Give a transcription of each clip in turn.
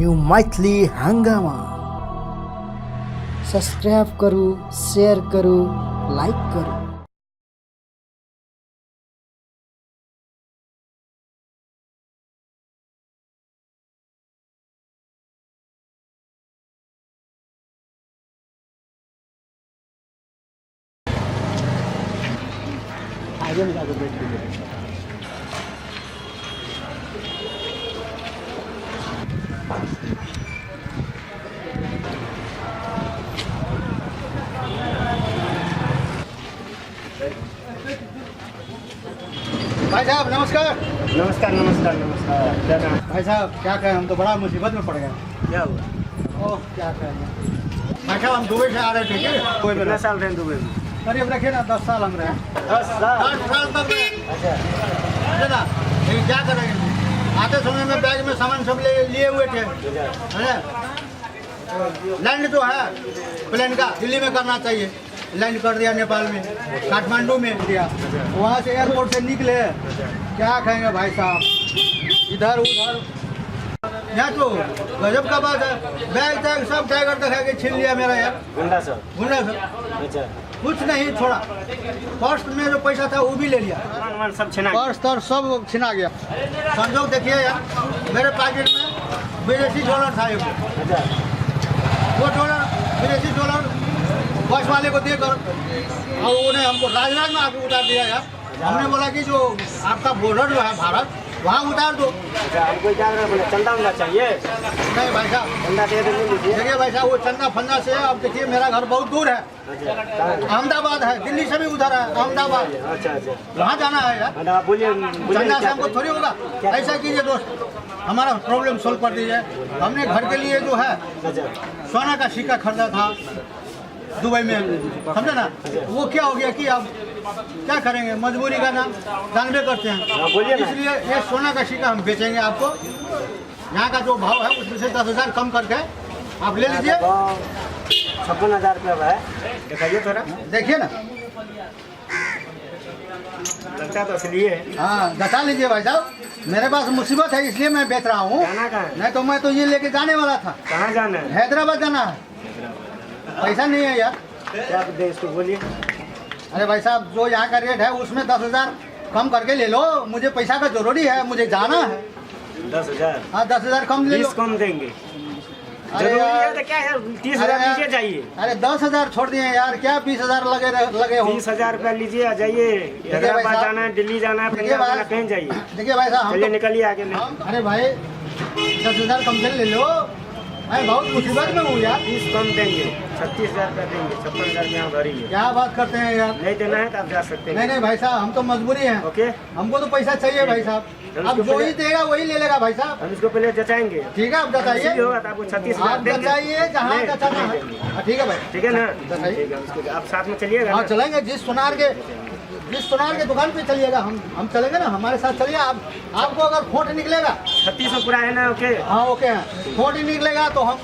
New Maithili हंगामा। Subscribe करू, share करू, लाइक करू। आगे में जाकर बैठ लीजिए। भाई साहब नमस्कार। नमस्कार नमस्कार नमस्कार, क्या नाम? भाई साहब क्या कहें, हम तो बड़ा मुसीबत में पड़ गए। क्या हुआ? ओह क्या कहें भाई साहब, हम दुबई से आ रहे थे, ठीक है? कोई कितना साल रहे दुबई में? करीब रखिए ना 10 साल हम रहे। 10 साल? 10 साल तक रहे। अच्छा। समझे ना, लेकिन क्या करेंगे, आते समय में बैग में सामान सब ले लिए हुए थे, है लैंड जो है प्लेन का दिल्ली में करना चाहिए, लैंड कर दिया नेपाल में, काठमांडू में दिया। वहाँ से एयरपोर्ट से निकले, क्या कहेंगे भाई साहब, इधर उधर यहाँ तो गजब का बात है, बैग टैग सब टाइगर दिखा के छीन लिया मेरा यार। गुंडा सब? गुंडा सब। अच्छा। कुछ नहीं छोड़ा, पर्स में जो पैसा था वो भी ले लिया। सामान वामान सब छिना? पर्स तर सब छिना गया। संजोग देखिए यार, मेरे पॉकेट में विदेशी डॉलर था एक। अच्छा। वो डॉलर, विदेशी डॉलर बस वाले को देकर और उन्हें हमको राजराज में आके उतार दिया यार। हमने बोला कि जो आपका बॉर्डर जो है भारत, वहाँ उतार दो। अच्छा, हमको क्या करना बोले, चंदा उंदा चाहिए? नहीं भाई साहब। चंदा चाहिए तो ले लीजिए। देखिए भाई साहब, वो चंदा फंदा से अब देखिए मेरा घर बहुत दूर है। अच्छा, कहाँ है? अहमदाबाद है, दिल्ली से भी उधर है अहमदाबाद। अच्छा अच्छा। वहाँ जाना है यार। हाँ, तो आप बोलिए बोलिए। चंदा से क्या हमको करें? थोड़ी होगा। क्या? ऐसा कीजिए दोस्त, हमारा प्रॉब्लम सॉल्व कर दीजिए। हमने घर के लिए जो है अच्छा। सोना का सिक्का खरीदा था दुबई में, समझे ना, वो क्या हो गया कि अब क्या करेंगे, मजबूरी का नाम जानबे करते हैं। हाँ, बोलिए ना। इसलिए ये सोना का सिक्का हम बेचेंगे आपको, यहाँ का जो भाव है उसमें से 10,000 कम करके आप ले लीजिए। 56,000 रुपया है, दिखाइए थोड़ा। देखिए ना। लगता तो असली है। हाँ, बता लीजिए भाई साहब, मेरे पास मुसीबत है इसलिए मैं बेच रहा हूँ। जाना कहाँ है? नहीं तो मैं तो ये लेके जाने वाला था। कहाँ जाना है? हैदराबाद जाना है, पैसा नहीं है यार। क्या दे इसको, बोलिए। अरे भाई साहब, जो यहाँ का रेट है उसमें 10,000 कम करके ले लो, मुझे पैसा का जरूरी है, मुझे जाना है। 10,000? हाँ, 10,000 कम ले लो। 20 कम देंगे। अरे जरूरी है यार तो क्या है, तीस अरे हजार यार। लीजिए, जाइए। अरे 10,000 छोड़ दिए यार, क्या 20,000 लगे लगे हो? 30,000 रुपया लीजिए आ जाइए। भाई हैदराबाद साहब। जाना है, दिल्ली जाना है, देखिए पंजाब भाई। जाना है, कहीं जाइए। देखिए भाई साहब, हम चलिए तो निकलिए आगे में। अरे भाई, 10,000 कम से ले लो, मैं बहुत मुसीबत में हूँ यार। 30 कम देंगे, 36,000 रुपया देंगे, 56,000 रुपया यहाँ भरी है। क्या बात करते हैं यार। नहीं देना है तो आप जा सकते नहीं हैं। नहीं भाई साहब, हम तो मजबूरी है। ओके। हमको तो पैसा चाहिए भाई साहब। हम अब इसको जो ही पहले- देगा वही ले लेगा भाई साहब। हम इसको पहले जचाएंगे। ठीक है, आप असली बताइए। होगा तो आपको 36,000 आप देंगे। बताइए जहाँ नहीं, जचाना नहीं है। देंगे। हाँ, ठीक है भाई। ठीक है ना? बताइए। ठीक है, उसको आप साथ में चलिएगा हाँ ना? चलेंगे, जिस सोनार के दुकान पे चलिएगा, हम चलेंगे ना, हमारे साथ चलिए आप। आपको अगर खोट निकलेगा 3600 पूरा है ना? ओके। हाँ ओके है, खोट निकलेगा तो हम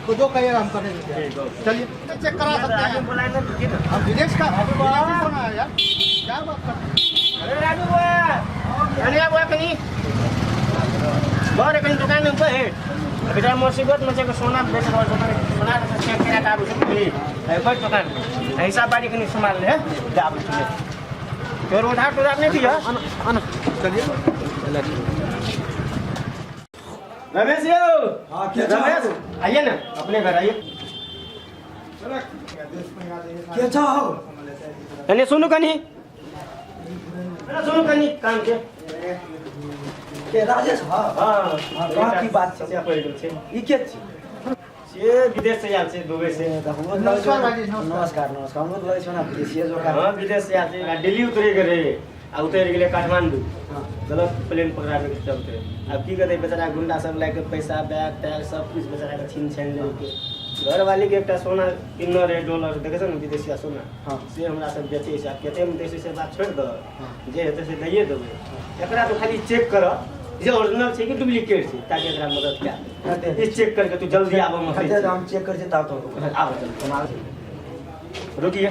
तो जो कहिएगा हम करेंगे। ठीक, ओके। चलिए, चेक करा सकते आगे हैं। बुलाए ना, रुकिए ना। हम विदेश का विदेशी सोना है यार, क्या बात करते हैं? अरे राजू बुआ, धनिया बुआ कहीं बड़े कहीं दुकान में ऊपर है। बेचारा मुसीबत में छै, सोना बेच रहल छै, सोना के चेक करा के आबै छै। बैठ दुकान में हिसाब बारी कनी संभाल ले, जा आबै छी। तोर उधार तुधार नहीं दियो। चलिए। रमेश यो। हाँ, क्या रमेश, आइए ना, अपने घर आइए। के छ हौ? कनी सुनू, कनी सुनू, कनी काम के। के राजेश? हाँ। हाँ। हाँ, की बात छै? से पड़ि गेल छै। ई के छी? से विदेश से आयल छै, दुबई से। नमस्कार भाईजी, नमस्कार। नमस्कार नमस्कार। हमरो तऽ लगै छै ना विदेशिये जोका। हाँ, विदेश से आयल छै। आ दिल्ली उतरे के रहे आ उतरि गेलै काठमांडू। गलत प्लेन पकड़ाबे के चलते आब की करतै बेचारा, गुंडा सब लए के पैसा, बैग तैग सब कुछ बेचारा के छीन छानि लेलकै। घरवाली के एकटा सोना किनने रहे, डॉलर, देखै छौ ने विदेशिया सोना। हाँ। से हमरा सब बेचै छै। आब कतेमे दै छै से बात छोड़ि दह। हाँ। जे हेतै से दैए देबै। एकरा तो खाली चेक कर जे ओरिजिनल छै कि डुप्लीकेट छै, ताकि एकरा मदद कए कते? दे। ई चेक करके तू जल्दी आबऽ मत। कते? हम चेक करै छी तब तो। आबऽ, चल, रुकिए।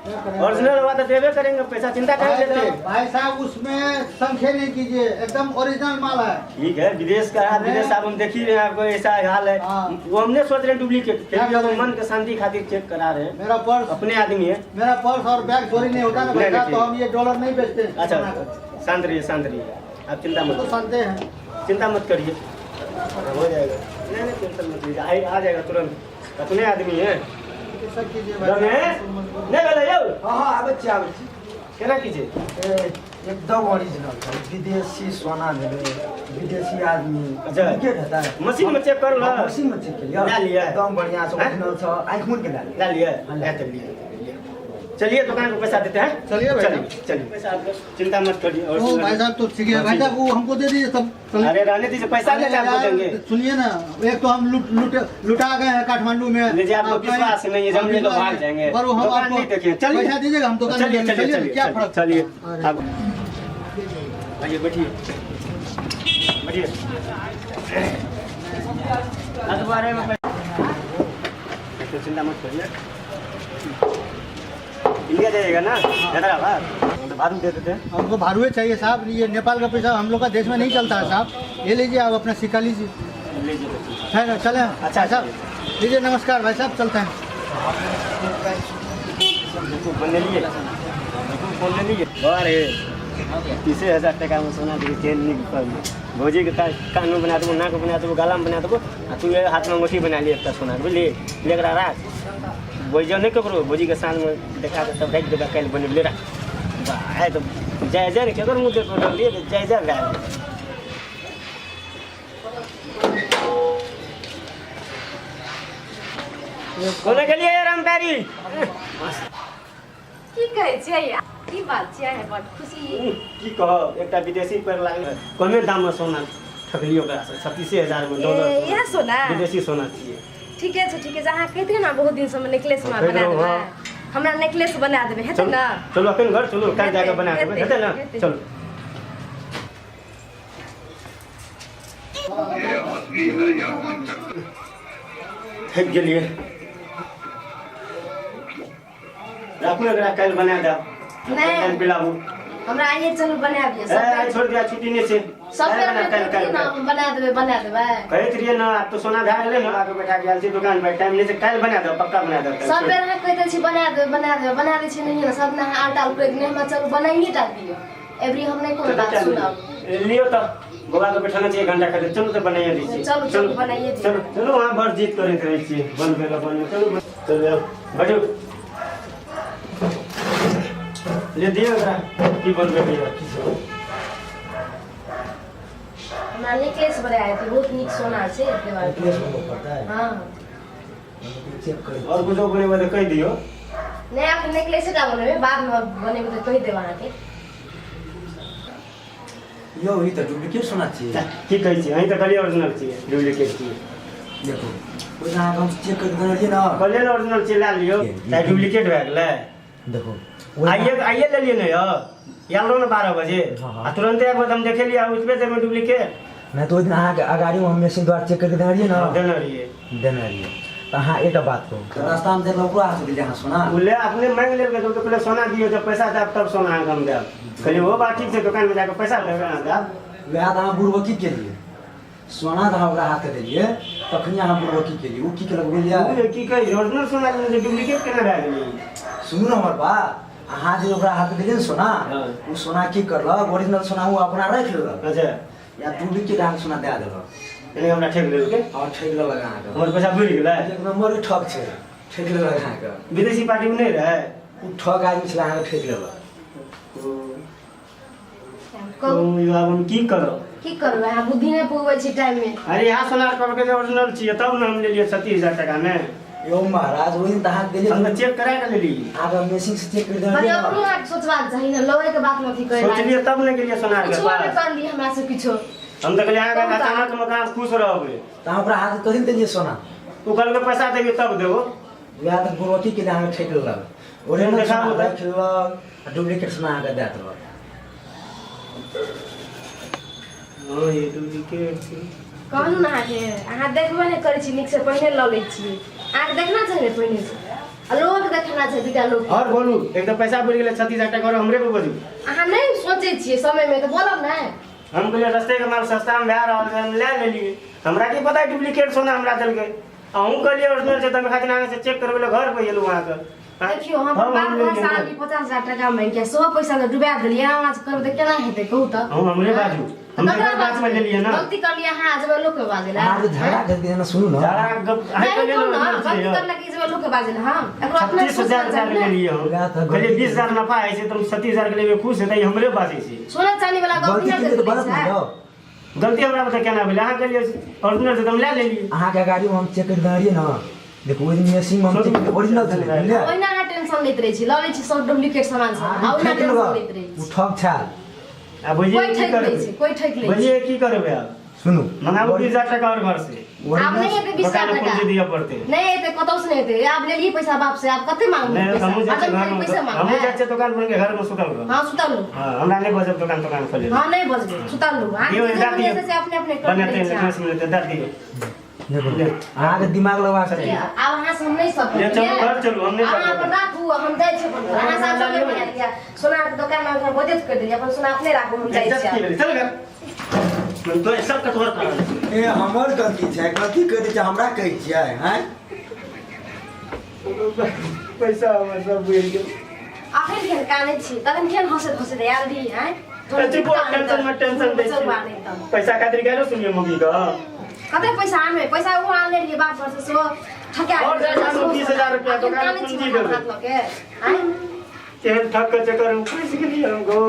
क्या करेंगे? ओरिजिनल हुआ तो देवे करेंगे पैसा, चिंता कर लेते हैं। भाई साहब उसमें संशय नहीं कीजिए, एकदम ओरिजिनल माल है। ठीक है, विदेश का है, विदेश आप हम देख ही रहे हैं, आपको ऐसा हाल है। हाँ। वो हमने सोच रहे हैं डुप्लीकेट, फिर क्या भी हम करेंगे? मन के शांति खातिर चेक करा रहे हैं। मेरा पर्स, अपने आदमी है। मेरा पर्स और बैग चोरी नहीं होता ना नहीं, भाई साहब, नहीं, तो हम ये डॉलर नहीं बेचते। अच्छा, शांत रहिए, शांत रहिए, आप चिंता मत तो करिए। संदेह है। चिंता मत करिए, हो जाएगा। नहीं नहीं, टेंशन मत लीजिए, आ जाएगा तुरंत, अपने आदमी है। ऐसा कीजिए भाई रमेश साहब। नहीं बोले यौ। हँ हँ, आबै छी, आबै छी। केना की छै? ए, एकदम ओरिजिनल छै, विदेशी सोना भेलै, विदेशी आदमी। अच्छा। डुप्लीकेट हेतै? मशीन में चेक कर ल। हँ, मशीन में चेक केलियै। लए लियै। एकदम बढ़िया छै, हैं? ओरिजिनल छै, आँखि मूनि के लए लिअ। ला लिया? हाँ, ला तो लिया। चलिए, दुकान को पैसा देते हैं। चलिए भाई चलिए चलिए, पैसा आपको चिंता मत करिए। और ओ भाई साहब तो ठीक है, भाई साहब वो हमको दे दीजिए तब। अरे रहने दीजिए, पैसा अरे लेके आपको यार, देंगे। सुनिए ना, एक तो हम लूट लूट लुटा गए हैं काठमांडू में। लीजिए, आपको आप कहीं- विश्वास नहीं है, हम हाँ, लेकर विश्वास भाग नहीं। जाएंगे। पर वो हम दुकान आपको नहीं देखिए, चलिए। पैसा दीजिएगा, हम दुकान चलिए में चलिए चलिए, क्या फर्क? चलिए। अरे। आप आइए, बैठिए बैठिए। बारे में तो चिंता मत करिए। इंडिया जाइएगा ना हैदराबाद, तो बाद में दे देते हैं। हमको भारुए चाहिए साहब, ये नेपाल का पैसा हम लोग का देश में नहीं चलता है साहब। ये लीजिए, आप अपना सिक्का लीजिए। लीजिए। है ना, चले। अच्छा, भाई साहब लीजिए, नमस्कार भाई साहब, चलते हैं। फोन ले लिए, फोन ले लिए। अरे 30,000 टाका में सोना के चेन निक कर भौजी के कान में बना देबो, नाक में बना देबो, गला में बना देबो, आ तू ये हाथ में अंगूठी बना लिए एकटा सोना के, बुझली? ले एकरा राख, बोझ नहीं ककरो, भौजी के साँझ में देखा के तब राखि देबै, काल्हि बनेबले राख। आइ तऽ जाय जाय ने, केकर मुँह देख लिए जाय जाय भए गेलै। कोने गेलियै रामप्यारी? की कहै छियै, की बात छियै? बड खुशी। की कहब, एकटा विदेशी पर लागल, कमे दाममे सोना ठकलियै ओकरासँ, 36,000 मे डॉलर। ए, इएह सोना? विदेशी सोना छियै। ठीके छै, ठीके छै। अहाँ कहैत रहियै ने बहुत दिनसँ हम नेकलेस हमरा कहैत बना रहौं, देबै। हँ। हमरा नेकलेस बना देबै, हेतै चलू ने? चलू, अखन घर चलू, काल्हि जाकऽ बना देबै, हेतै ने? हेतै। चलू। थाकि गेलियै। राखू एकरा, काल्हि बना देब। नहि। काल्हि पिलाबू। हमरा आइए चलू, बना दिअ। ए, सब आइ छोड़ दिया, छुट्टी नहि छै। सब काल्हि बेर बना, काल्हि कहैत काल्हि रहियै ने, हम बना देबै, बना देबै। कहैत रहियै ने, आब तऽ सोना भए गेलै ने, आके बैठा गेल छी दुकान पर, टाइम नहि छै, काल्हि बना देब, पक्का बना देब काल्हि। सब बेर अहाँ कहैत छी बना देबै, बना देबै, बना दै छी नहिये ने। सब दिन अहाँ आल टाल कहैत नहि, हमरा चलू बनाइए टा दिअ। एबरी हम नहि कोनो बात सुनब। लियौ तऽ बौआ के बैठाना छै 1 घंटा खातिर, चलू तऽ बनाइए दै छी। चलू, चलू, बनाइए दियौ। चलू चलू, अहाँ बड़ जिद करैत रहै छियै बनबै लए, बनबै, चलू चलू, आउ, बैठू। ले दियौ एकरा, की बनबै के यऽ, की सब? हमरा नेकलेस बनाए हेतै, बहुत नीक सोना छै देबाक। नेकलेस बनबऽ पड़तै? हँ। चेक करै। आओर कुछो बनेबै तऽ कहि दियौ। नहि, आब नेकलेसे टा बनेबै, बादमे बनेबै तऽ कहि देब अहाँके। यौ, ई तऽ डुप्लीकेट सोना छियै। की कहै छियै? अहीं तऽ कहलियै ओरिजिनल छियै, डुप्लीकेट छियै। देखू, ओहि दिन अहाँके हम चेक करि देने रहियै ने। कहलियै ने ओरिजिनल छियै, लए लियौ, चाहे डुप्लीकेट भए गेलै। देखू। आइए आइए लेलियै ने यौ, आयल रहौ ने 12 बजे। हँ, हँ। आ तुरन्ते एक बार हम देखेलियै, ओतबे देरमे डुप्लीकेट। नहि तऽ ओहि दिन अहाँके अगाड़ीमे हम मशीन द्वारा चेक करि देने रहियै ने। देने रहियै। देने रहियै तऽ अहाँ एकटा बात कहू, रास्तामे देखलहुँ ओकरो हाथ गेलियै अहाँ सोना। ओ ले अपने मांगि लेलकै, तऽ ओ तऽ पहिले सोना दियौ, जब पैसा देब तब सोना अहाँके हम देब। कहलियै ओहो बात ठीक छै, दोकानमे जाकऽ पैसा देबै अहाँ देब। वएह तऽ अहाँ बुड़बकी केलियै, सोना तऽ अहाँ ओकरा हाथके देलियै तखनी अहाँ बुड़बकी केलियै। ओ की केलक बुझलियै? ओ की कहै छै, ओरिजिनल सोना लेने छै, डुप्लीकेट केना भए गेलै? सुनू ने हमर बात, अहाँ जे ओकरा हाथ देलियै ने सोना, हँ। ओ सोना की करलक, ओरिजिनल सोना ओ अपना राखि लेलक अच्छा। या डुप्लीकेट अहाँके सोना दए देलक। यानी हमरा ठकि लेलकै? हँ, ठकि लेलक अहाँके। हमर पैसा बुड़ि गेलै। एक नम्बर ठक छै, ठकि लेलक अहाँके। विदेशी पार्टीमे नहि रहै? ओ ठक आदमी छलै, अहाँके ठकि लेलक। कहू। तो आब हम की करब? की करबै, अहाँ बुद्धि नहि पुगबै छी टाइममे। अरे यहाँ सोनार कहलकै जे ओरिजिनल छियै, तब ने हम लेलियै 36,000 टाकामे। यौ महाराज, ओहि दिन तऽ अहाँके देलियै। हम तऽ चेक करा के लेलियै। अहाँके मशीन से चेक करि देने पर रहियै अपनो ने। अहाँके सोचबाक चाही ने, लड़ैके बात मे अथी करे सोचलियै तब ने गेलियै सोनार के किछो नहि पास। करलियै हमरा से किछो। हम तऽ कहलियै अहाँके कहू तऽ। अचानक मकान खुश रहबै। तऽ अहाँ ओकरा हाथ कथी देलियै सोना? ओ कहलकै पैसा देबै तब देबो। वएह तऽ गुणवत्ती के लिए अहाँके ठकि लेलक, ओरिजिनल देखाबू सोना तऽ। राखि लेलक आ डुप्लीकेट सोना अहाँके दए देलक। हँ, ये डुप्लीकेट छै। कहलहुँ ने अहाँके, अहाँ देखबे नहि करै छी नीकसँ, पहिने लऽ लै छी। अहाँके देखना चाही ने पहिनेसँ। आ लोग के देखना छै दूटा लोग। और बोलू, एक तो पैसा बुड़ि गेलै 36,000 टका और हमरे पर बजू। अहाँ नहि सोचै छियै समय में तऽ बोलब ने। हम कहलियै रस्ते के माल सस्ता में भए रहल छै, हम लए लेलियै। हमरा की पता डुप्लीकेट सोना हमरा देलकै। अहूँ कहलियै ओरिजिनल छै, तऽ हम खातिर अहाँ से चेक करबै लए घर पर गेलहुँ अहाँके। देखियौ हम बाप घर से आनली 50,000 टका मांगि के, सेहो पैसा तऽ डुबा देलियै। अहाँ से करबै तऽ केना हेतै कहू तऽ? हम हमरे बाजू, हम ककरा जकर बात में लेलियै ना। गलती करलियै अहाँ, जेबै लोक के बाजै लए। अहाँ तऽ झगड़ा कर दिया ना, सुनू ना। झगड़ा गप अहाँ नहीं कहलियै कहू ना, ना, ओरिजिनल गलती छै। करलक ई जेबै लोक के बाजै लए। हम एकरो अपने 36,000 रुपया के लेलियै हम। वएह तऽ कहलियै 20,000 नफा होइ छै तऽ हम 37,000 के लेबै, खुश हेतै, ई हमरे बाजै छै। सोना चानी वाला गलती गलती नहि केलियै तऽ करै गलत छै। ने यौ। गलती हमरा बता केना भेलै? अहाँ कहलियै ओरिजिनल छै तऽ हम लए लेलियै। अहाँके गाड़ी में हम चेक करि देने रहियै ना, देखू ओहि दिन मेसिंग में हम चेक केलियै, ओरिजिनल छलै, बुझलियै? ओहिना अहाँ टेंशन लैत रहै छी, लऽ लै छी सब डुप्लीकेट सामान सब, आ ओहिना ठकि टेंशन लेलक। लैत रहै ओ छी। ठक छाल। आ बुझियै कोइ की ठकि लै करबै? छै, कोइ ठकि लै छै। बुझियै की करबै आब? सुनू, मंगाबू 20,000 टका और घर से। आब नहि एतै 20,000 दोकान टका। पूंजी दिअ पड़तै। नहि एतै, कतौ से नहि एतै। आब लेलियै पैसा बाप से, आब कते मांगबै नहि पैसा? हमहूँ जाइ छियै आब घरमे, पैसा हमहूँ मांगबै। जाइ छियै दोकान पर के घरमे सुतल रहब। हाँ सुतल रहू। हाँ, हमरा नहि बजब दोकान तोकान खोले। हाँ नहि बजबै, सुतल रहू। अहाँ दियौ, जे दए मन दियौ। हेतै से अपने अपने कर बनेतै लै छी। नेकलेस मिलतै, दए दियौ। देखू अहाँके दिमाग लगबाक चाही। आब अहाँ से हम नहि सकब। ले चलू, घर चलू, हम नहि अहाँ सकब। अपन राखू, हम जाइ छी अपन घर। अहाँ से आब सबके बना लिअ। सोना के दोकान में ओकरा बजत कर देलियै, अपन सोना अपने राखू, हम जाइ इज्जत छी। की भेलै? चल घर। तो सब के तोहर कारण छै। ए हमर गलती छै, गलती करि दै छै हमरा कहै छियै हैं? पैसा हमर सब बुड़ि गेल। अखन केहन कानै छी, तखन केहन हँसैत हँसैत आयल रही हैं? चुप हो, टेंशन में टेंशन दै चौबा छी। नहि तऽ। पैसा खातिर गेलो सुनिए मम्मी के। कते पैसा आनबै? पैसा ओ आनले रहियै बाप घर से, सेहो ठका और गेलै। जाके आनू 20,000 रुपया, अखन दोकान कानै छी पूंजी हाथ देबै। हाथ लऽ के आँय? केहन ठक के चक्कर में फँसि गेलियै हम गो।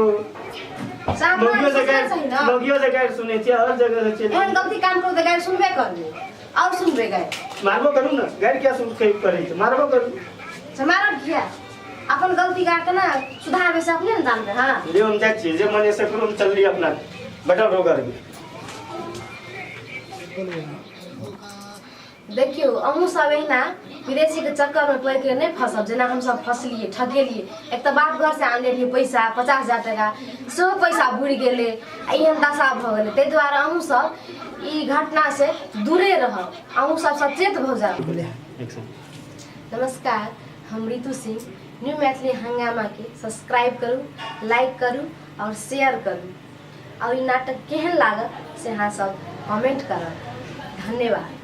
साफ मौगियो से सोचना गारि, चाही ने। मौगियो से गारि सुनै छियै, हर जगह से चलि। एहन गलती काम करू तऽ गारि सुनबे करबै, आओर सुनबै गारि। मारबो करू ने, गारि किया सुन करै छै? मारबो करू। से मारब किया? अपन गलती गा के ना सुधारबै से अपने ने जानबै। हाँ ले हम जाइ छियै, जे मन से करू, हम चलली अपना बैठल रहो घरमे। देखियौ अहूँ सब एहिना विदेशीके चक्करमे पड़ि के नहि फँसब जेना हमसब फँसलियै, ठकेलियै। एक तऽ बाप घरसँ आनने रहियै पैसा 50,000 टका, सेहो पैसा बुड़ि गेलै आ एहन दशा भऽ गेलै। ताहि दुआरे अहूँ सब ई घटनासँ दूरे रहब, अहूँ सब सचेत भऽ जाउ। नमस्कार, हम रितु सिंह। न्यू मैथिली हंगामा के सब्सक्राइब करू, लाइक करू और शेयर करू। और ई नाटक केहन लागल से अहाँ सब कमेंट करब। धन्यवाद।